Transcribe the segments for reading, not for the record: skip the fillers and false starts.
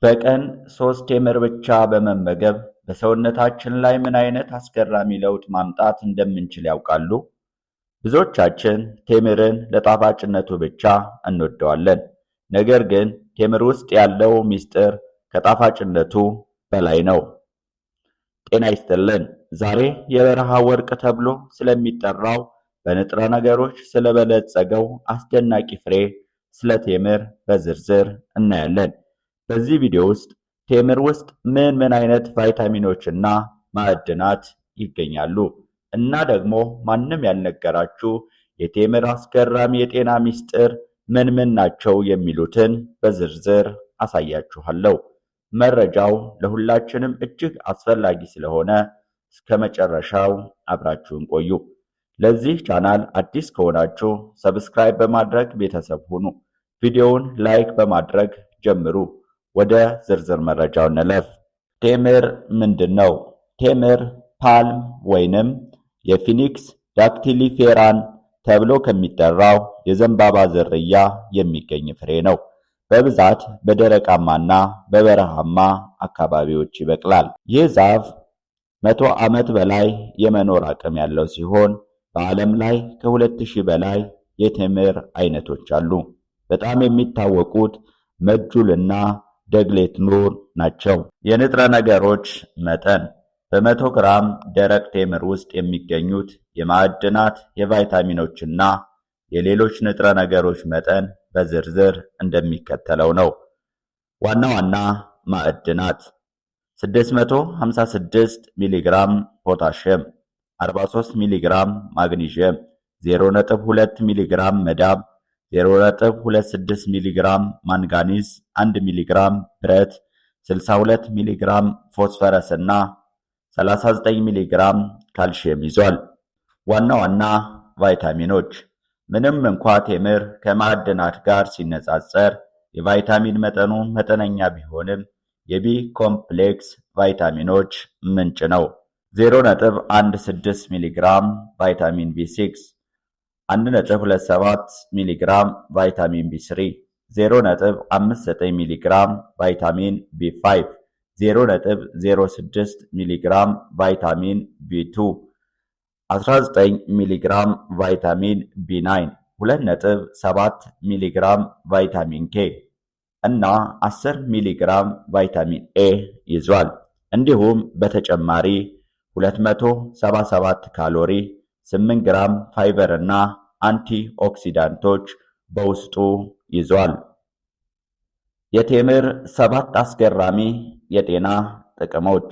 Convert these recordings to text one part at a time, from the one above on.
በቀን 3 ቴምር ብቻ በመመገብ በሰውነታችን ላይ ምን አይነት አስገራሚ ለውጥ ማምጣት እንደምንችል ያውቃሉ? ብዙዎቻችን ቴምርን ለጣፋጭነቱ ብቻ እንወደዋለን። ነገር ግን ቴምር ውስጥ ያለው ሚስጥር ከጣፋጭነቱ በላይ ነው። ጤና ይስጥልን። ዛሬ የበረሃ ወርቅ ተብሎ ስለሚጠራው፣ በንጥረ ነገሮች ስለበለጸገው አስደናቂ ፍሬ ስለ ቴምር በዝርዝር እናያለን። በዚህ ቪዲዮ ውስጥ ቴምር ውስጥ ምን ምን አይነት ቫይታሚኖች እና ማዕድናት ይገኛሉ እና ደግሞ ማንም ያልነገራችሁ የቴምር አስገራሚ የጤና ሚስጥር ምን ምን ናቸው የሚሉትን በዝርዝር አሳያችኋለሁ። መረጃው ለሁላችንም እጅግ አስፈላጊ ስለሆነ እስከ መጨረሻው አብራችሁን ቆዩ። ለዚህ ቻናል አዲስ ከሆናችሁ subscribe በማድረግ ቤተሰብ ሁኑ። ቪዲዮውን like በማድረግ ጀምሩ። ወደ ዝርዝር መረጃው እንለፍ። ቴምር ምንድን ነው? ቴምር palm ወይንም የ Phoenix dactylifera ን ተብሎ ከሚጠራው የዘንባባ ዝርያ የሚገኝ ፍሬ ነው። በብዛት በደረቃማና በበረሃማ አካባቢዎች ይበቅላል። ይህ ዛፍ 100 ዓመት በላይ የመኖር አቅም ያለው ሲሆን በዓለም ላይ ከ2000 በላይ የቴምር አይነቶች አሉ። በጣም የሚታወቁት መድጁል እና ደግሌት ኑር ናቸው። የንጥረ ነገሮች መጠን፦ በ100 ግራም ደረቅ ቴምር ውስጥ የሚገኙት የማዕድናት፣ የቫይታሚኖችና የሌሎች ንጥረ ነገሮች መጠን በዝርዝር እንደሚከተለው ነው። ዋና ዋና ማዕድናት፦ 656 ሚሊግራም ፖታሽየም፣ 43 ሚሊግራም ማግኒዥየም፣ 0.2 ሚሊግራም መዳብ፣ 0.26 ሚሊግራም ማንጋኒዝ፣ 1 ሚሊግራም ብረት፣ 62 ሚሊግራም ፎስፈረስ እና 39 ሚሊግራም ካልሽየም ይዟል። ዋና ዋና ቫይታሚኖች፦ ምንም እንኳ ቴምር ከማዕድናት ጋር ሲነጻጸር የቫይታሚን መጠኑ መጠነኛ ቢሆንም የ B complex ቫይታሚኖች ምንጭ ነው። 0.16 ሚሊግራም ቫይታሚን B6፣ 1.27 ሚሊግራም ቫይታሚን B3፣ 0.59 ሚሊግራም ቫይታሚን B5፣ 0.06 ሚሊግራም ቫይታሚን B2፣ 19 ሚሊግራም ቫይታሚን B9፣ 2.7 ሚሊግራም ቫይታሚን K እና 10 ሚሊግራም ቫይታሚን A ይዟል። እንዲሁም በተጨማሪ 277 ካሎሪ፣ 8 ግራም ፋይበር እና አንቲኦክሲዳንቶች በውስጡ ይዟል። የቴምር ሰባት አስገራሚ የጤና ጥቅሞች።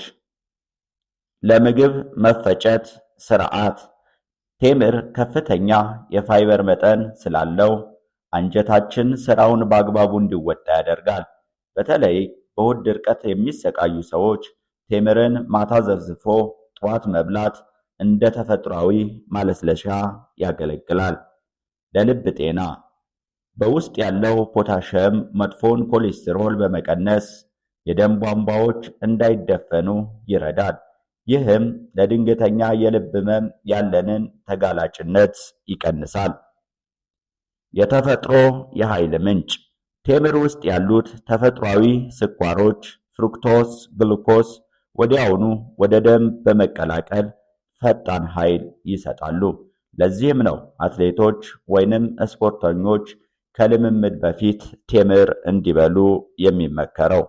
ለምግብ መፈጨት ስርዓት፦ ቴምር ከፍተኛ የፋይበር መጠን ስላለው አንጀታችን ስራውን በአግባቡ እንዲወጣ ያደርጋል። በተለይ በሆድ ድርቀት የሚሰቃዩ ሰዎች ቴምርን ማታ ዘፍዝፎ ጠዋት መብላት እንደ ተፈጥሯዊ ማለስለሻ ያገለግላል። ለልብ ጤና፦ በውስጥ ያለው ፖታሽየም መጥፎውን ኮሌስትሮል በመቀነስ የደም ቧንቧዎች እንዳይደፈኑ ይረዳል። ይህም ለድንገተኛ የልብ ህመም ያለንን ተጋላጭነት ይቀንሳል። የተፈጥሮ የኃይል ምንጭ፦ ቴምር ውስጥ ያሉት ተፈጥሯዊ ስኳሮች fructose፣ ግሉኮስ ወዲያውኑ ወደ ደም በመቀላቀል ፈጣን ኃይል ይሰጣሉ። ለዚህም ነው አትሌቶች ወይንም ስፖርተኞች ከልምምድ በፊት ቴምር እንዲበሉ የሚመከረው።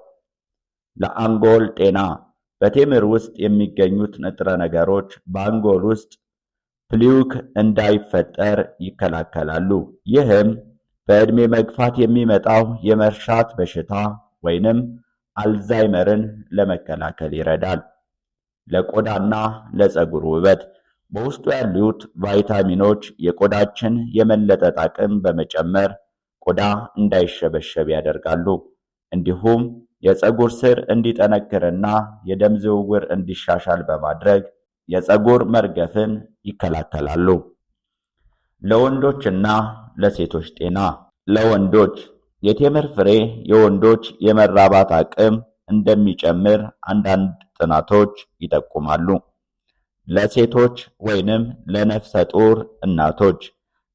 ለአንጎል ጤና፦ በቴምር ውስጥ የሚገኙት ንጥረ ነገሮች በአንጎል ውስጥ plaque እንዳይፈጠር ይከላከላሉ። ይህም በዕድሜ መግፋት የሚመጣው የመርሳት በሽታ ወይንም አልዛይመርን ለመከላከል ይረዳል። ለቆዳና ለፀጉር ውበት፦ በውስጡ ያሉት ቫይታሚኖች የቆዳችን የመለጠጥ አቅም በመጨመር ቆዳ እንዳይሸበሸብ ያደርጋሉ። እንዲሁም የፀጉር ስር እንዲጠነክርና የደም ዝውውር እንዲሻሻል በማድረግ የፀጉር መርገፍን ይከላከላሉ። ለወንዶችና ለሴቶች ጤና፦ ለወንዶች የቴምር ፍሬ የወንዶች የመራባት አቅም እንደሚጨምር አንዳንድ ጥናቶች ይጠቁማሉ። ለሴቶች ወይንም ለነፍሰ ጡር እናቶች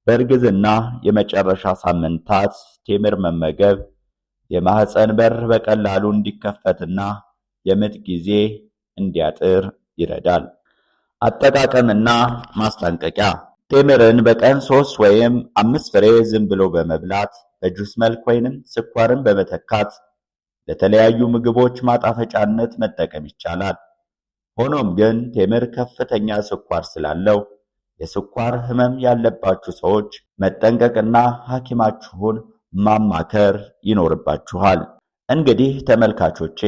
በእርግዝና የመጨረሻ ሳምንታት ቴምር መመገብ የማህፀን በር በቀላሉ እንዲከፈትና የምጥ ጊዜ እንዲያጥር ይረዳል። አጠቃቀምና ማስጠንቀቂያ፦ ቴምርን በቀን 3 ወይም 5 ፍሬ ዝም ብሎ በመብላት፣ በጁስ መልክ ወይንም ስኳርን በመተካት ለተለያዩ ምግቦች ማጣፈጫነት መጠቀም ይቻላል። ሆኖም ግን ቴምር ከፍተኛ ስኳር ስላለው የስኳር ህመም ያለባችሁ ሰዎች መጠንቀቅና ሐኪማችሁን ማማከር ይኖርባችኋል። እንግዲህ ተመልካቾቼ፣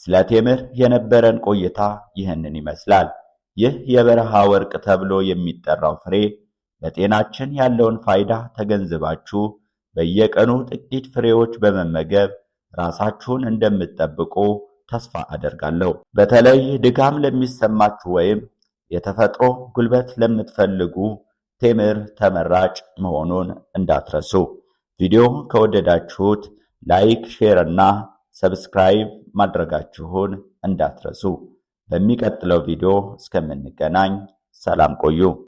ስለ ቴምር የነበረን ቆይታ ይህንን ይመስላል። ይህ የበረሃ ወርቅ ተብሎ የሚጠራው ፍሬ ለጤናችን ያለውን ፋይዳ ተገንዝባችሁ በየቀኑ ጥቂት ፍሬዎች በመመገብ ራሳችሁን እንደምትጠብቁ ተስፋ አደርጋለሁ። በተለይ ድካም ለሚሰማችሁ ወይም የተፈጥሮ ጉልበት ለምትፈልጉ ቴምር ተመራጭ መሆኑን እንዳትረሱ። ቪዲዮ ከወደዳችሁት like፣ share እና subscribe ማድረጋችሁን እንዳትረሱ። በሚቀጥለው ቪዲዮ እስከምንገናኝ ሰላም ቆዩ።